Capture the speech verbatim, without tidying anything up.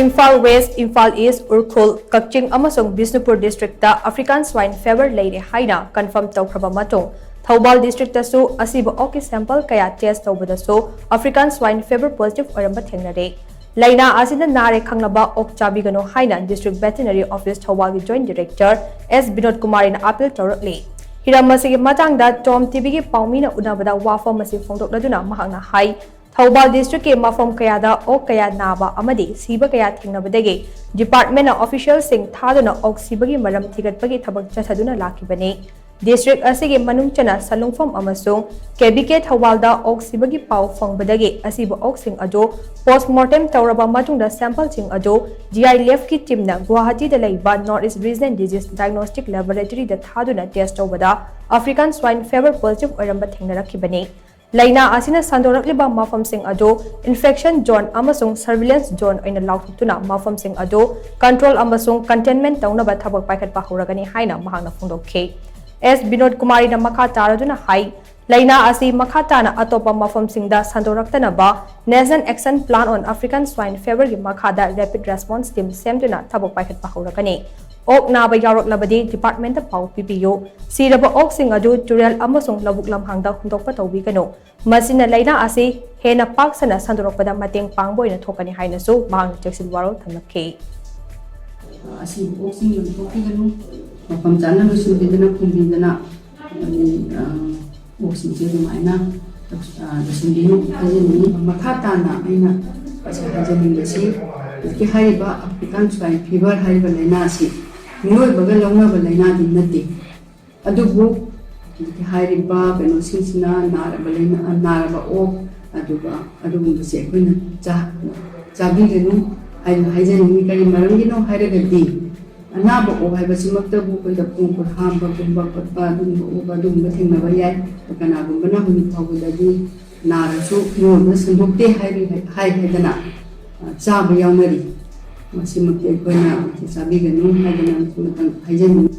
Imphal west, Imphal ꯏꯁ, ꯎꯈ꯭ꯔꯨꯜ, ꯀꯛꯆꯤꯡ ꯑꯃꯁꯨꯡ Bishnupur district African swine fever ꯂꯩꯔꯦ ꯍꯥꯏꯅ ꯀꯟꯐꯥꯔꯝ ꯇꯧꯈ꯭ꯔꯕ ꯃꯇꯨꯡ, ꯊꯧꯕꯥꯜ ꯗꯤꯁꯇ꯭ꯔꯤꯛꯇꯁꯨ ꯑꯁꯤꯕ ꯑꯣꯛꯀꯤ ꯁꯦꯝꯄꯜ ꯀꯌꯥ ꯇꯦꯁ ꯇꯧꯕꯗꯁꯨ ꯑꯐ꯭ꯔꯤꯀꯥꯟ ꯁ꯭ꯋꯥꯏꯟ ꯐꯤꯚꯔ ꯄꯣꯖꯤꯇꯤꯚ ꯑꯣꯏꯔꯝꯕ ꯊꯦꯡꯅꯔꯦ꯫ ꯂꯥꯏꯅꯥ ꯑꯁꯤꯅ ꯅꯥꯔꯦ ꯈꯪꯂꯕ ꯑꯣꯛ ꯆꯥꯕꯤꯒꯅꯨ ꯍꯥꯏꯅ ꯗꯤꯁꯇ꯭ꯔꯤꯛ ꯚꯦꯇꯤꯅꯔꯤ ꯑꯣꯐꯤꯁ ꯊꯧꯕꯥꯜꯒꯤ ꯖꯣꯏꯟꯠ ꯗꯤꯔꯦꯛꯇꯔ ꯑꯦꯁ ꯕꯤꯅꯣꯗ ꯀꯨꯃꯥꯔꯤꯅ ꯑꯥꯄꯤꯜ ꯇꯧꯔꯛꯂꯤ꯫ ꯍꯤꯔꯝ ꯑꯁꯤꯒꯤ ꯃꯇꯥꯡꯗ ꯇꯣꯝ ꯇꯤꯚꯤꯒꯤ ꯄꯥꯎꯃꯤꯅ ꯎꯅꯕꯗ ꯋꯥꯐꯝ ꯑꯁꯤ ꯐꯣꯡꯗꯣꯛꯂꯗꯨꯅ ꯃꯍꯥꯛꯅ ꯍꯥꯏ, ꯊꯧꯕꯥꯜ ꯗꯤꯁꯇ꯭ꯔꯤꯛꯀꯤ ꯃꯐꯝ ꯀꯌꯥꯗ ꯑꯣꯛ ꯀꯌꯥ ꯅꯥꯕ ꯑꯃꯗꯤ ꯁꯤꯕ ꯀꯌꯥ ꯊꯦꯡꯅꯕꯗꯒꯤ ꯗꯤꯄꯥꯔꯠꯃꯦꯟꯅ ꯑꯣꯐꯤꯁꯤꯌꯦꯜꯁꯤꯡ ꯊꯥꯗꯨꯅ ꯑꯣꯛ ꯁꯤꯕꯒꯤ ꯃꯔꯝ ꯊꯤꯒꯠꯄꯒꯤ ꯊꯕꯛ ꯆꯠꯊꯗꯨꯅ ꯂꯥꯛꯈꯤꯕꯅꯤ꯫ ꯗꯤꯁꯇ꯭ꯔꯤꯛ ꯑꯁꯤꯒꯤ ꯃꯅꯨꯡ ꯆꯟꯅ ꯁꯟꯂꯨꯡꯐꯝ ꯑꯃꯁꯨꯡ ꯀꯦ ꯕꯤ ꯀꯦ ꯊꯧꯕꯥꯜꯗ ꯑꯣꯛ ꯁꯤꯕꯒꯤ ꯄꯥꯎ ꯐꯪꯕꯗꯒꯤ ꯑꯁꯤꯕ ꯑꯣꯛꯁꯤꯡ ꯑꯗꯨ ꯄꯣꯁꯃꯣꯔꯇꯦꯝ ꯇꯧꯔꯕ ꯃꯇꯨꯡꯗ ꯁꯦꯝꯄꯜꯁꯤꯡ ꯑꯗꯨ ꯖꯤ ꯑꯥꯏ ꯂꯦꯕꯀꯤ ꯇꯤꯝꯅ ꯒꯨꯋꯥꯍꯥꯇꯤꯗ ꯂꯩꯕ north east regional disease diagnostic ꯂꯦꯕꯣꯔꯦꯇꯔꯤꯗ ꯊꯥꯗꯨꯅ ꯇꯦꯁ ꯇꯧꯕꯗ ꯑꯐ꯭ꯔꯤꯀꯥꯟ ꯁ꯭ꯋꯥꯏꯟ ꯐꯤꯚꯔ ꯄꯣꯖꯤꯇꯤꯚ ꯑꯣꯏꯔꯝꯕ ꯊꯦꯡꯅꯔꯛꯈꯤꯕꯅꯤ꯫ ꯂꯥꯏꯅꯥ ꯑꯁꯤꯅ ꯁꯟꯗꯣꯔꯛꯂꯤꯕ ꯃꯐꯝꯁꯤꯡ ꯑꯗꯨ ꯏꯟꯐꯦꯛꯁꯟ ꯖꯣꯟ ꯑꯃꯁꯨꯡ ꯁꯔꯚꯤꯂꯦꯟꯁ ꯖꯣꯟ ꯑꯣꯏꯅ ꯂꯥꯎꯊꯣꯛꯇꯨꯅ ꯃꯐꯝꯁꯤꯡ ꯑꯗꯨ ꯀꯟꯇ꯭ꯔꯣꯜ ꯑꯃꯁꯨꯡ ꯀꯟꯇꯦꯟꯃꯦꯟ ꯇꯧꯅꯕ ꯊꯕꯛ ꯄꯥꯏꯈꯠꯄ ꯍꯧꯔꯒꯅꯤ ꯍꯥꯏꯅ ꯃꯍꯥꯛꯅ ꯐꯣꯡꯗꯣꯛꯈꯤ꯫ ꯑꯦꯁ ꯕꯤꯅꯣꯗ ꯀꯨꯃꯥꯔꯤꯅ ꯃꯈꯥ ꯇꯥꯔꯗꯨꯅ ꯍꯥꯏ, ꯂꯥꯏꯅꯥ ꯑꯁꯤ ꯃꯈꯥ ꯇꯥꯅ ꯑꯇꯣꯞꯄ ꯃꯐꯝꯁꯤꯡꯗ ꯁꯟꯗꯣꯔꯛꯇꯅꯕ National Action Plan on African Swine Feverꯒꯤ ꯃꯈꯥꯗ ꯔꯦꯄꯤꯗ ꯔꯦꯁꯄꯣꯟꯁ ꯇꯤꯝ ꯁꯦꯝꯗꯨꯅ ꯊꯕꯛ ꯄꯥꯏꯈꯠꯄ ꯍꯧꯔꯒꯅꯤ꯫ ꯑꯣꯛ ꯅꯥꯕ ꯌꯥꯎꯔꯛꯂꯕꯗꯤ ꯗꯤꯄꯥꯔꯠꯃꯦꯟꯇ ꯄꯥꯎ ꯄꯤꯕꯤꯌꯨ꯫ ꯁꯤꯔꯕ ꯑꯣꯛꯁꯤꯡ ꯑꯗꯨ ꯇꯨꯔꯦꯜ ꯑꯃꯁꯨꯡ ꯂꯧꯕꯨꯛ ꯂꯝꯍꯥꯡꯗ ꯍꯨꯟꯗꯣꯛꯄ ꯇꯧꯕꯤꯒꯅꯨ꯫ ꯃꯁꯤꯅ ꯂꯥꯏꯅꯥ ꯑꯁꯤ ꯍꯦꯟꯅ ꯄꯥꯛ ꯁꯟꯅ ꯁꯟꯗꯣꯔꯛꯄꯗ ꯃꯇꯦꯡ ꯄꯥꯡꯕ ꯑꯣꯏꯅ ꯊꯣꯛꯀꯅꯤ ꯍꯥꯏꯅꯁꯨ ꯃꯍꯥꯛꯅ ꯆꯦꯛꯁꯤꯟ ꯋꯥꯔꯣꯜ ꯊꯝꯂꯛꯈꯤ꯫ ꯑꯁꯤꯕ ꯑꯣꯛꯁꯤꯡ ꯂꯪꯊꯣꯛꯄꯤꯒꯅꯨ, ꯃꯐꯝ ꯆꯥꯅ ꯂꯣꯏꯁꯤꯟꯕꯤꯗꯅ ꯈꯨꯝꯕꯤꯗꯅ, ꯑꯗꯒꯤ, ꯑ, ꯑꯣꯛꯁꯤꯡꯁꯦ ꯑꯗꯨꯃꯥꯏꯅ, ꯑ, ꯂꯣꯏꯁꯤꯟꯕꯤꯌꯨ ꯍꯥꯏꯖꯅꯤꯡꯉꯤ꯫ ꯃꯈꯥ ꯇꯥꯅ ꯑꯩꯅ ꯉꯁꯥꯏ ꯍꯥꯏꯖꯅꯤꯡꯕꯁꯤ, ꯍꯧꯖꯤꯛꯀꯤ ꯍꯥꯏꯔꯤꯕ ꯑꯐ꯭ꯔꯤꯀꯥꯟ ꯁ꯭ꯋꯥꯏꯟ ꯐꯤꯚꯔ ꯍꯥꯏꯔꯤꯕ ꯂꯥꯏꯅꯥ ꯑꯁꯤ ꯃꯤꯑꯣꯏꯕꯒ ꯂꯧꯅꯕ ꯂꯥꯏꯅꯥꯗꯤ ꯅꯠꯇꯦ꯫ ꯑꯗꯨꯕꯨ ꯍꯧꯖꯤꯛꯀꯤ ꯍꯥꯏꯔꯤꯕ ꯀꯩꯅꯣꯁꯤꯡꯁꯤꯅ ꯅꯥꯔꯕ ꯂꯥꯏꯅꯥ, ꯅꯥꯔꯕ ꯑꯣꯛ, ꯑꯗꯨꯒ ꯑꯗꯨꯒꯨꯝꯕꯁꯦ ꯑꯩꯈꯣꯏꯅ ꯆꯥ-, ꯆꯥꯕꯤꯒꯅꯨ ꯍꯥꯏꯅ ꯍꯥꯏꯖꯅꯤꯡꯉꯤ꯫ ꯀꯔꯤ ꯃꯔꯝꯒꯤꯅꯣ ꯍꯥꯏꯔꯒꯗꯤ, ꯑꯅꯥꯕ ꯑꯣꯛ ꯍꯥꯏꯕꯁꯤꯃꯛꯇꯕꯨ ꯑꯩꯈꯣꯏꯗ ꯈꯣꯡ ꯈꯨꯠ ꯍꯥꯝꯕꯒꯨꯝꯕ ꯈꯣꯠꯄ ꯑꯗꯨꯒꯨꯝꯕ ꯑꯣꯛ ꯑꯗꯨꯒꯨꯝꯕ ꯊꯦꯡꯅꯕ ꯌꯥꯏ꯫ ꯀꯅꯥꯒꯨꯝꯕꯅ ꯍꯧꯖꯤꯛ ꯐꯥꯎꯕꯗꯗꯤ ꯅꯥꯔꯁꯨ ꯃꯤꯑꯣꯏꯕꯅ ꯁꯟꯗꯣꯛꯇꯦ ꯍꯥꯏꯔꯤ-, ꯍꯥꯏ ꯍꯥꯏꯗꯅ, ꯑ, ꯆꯥꯕ ꯌꯥꯎꯅꯔꯤ꯫ ꯃꯁꯤꯃꯛꯇꯤ ꯑꯩꯈꯣꯏꯅ ꯆꯥꯕꯤꯒꯅꯨ ꯍꯥꯏꯗꯅ ꯃꯁꯤꯃꯇꯪ ꯍꯥꯏꯖꯅꯤꯡꯏ꯫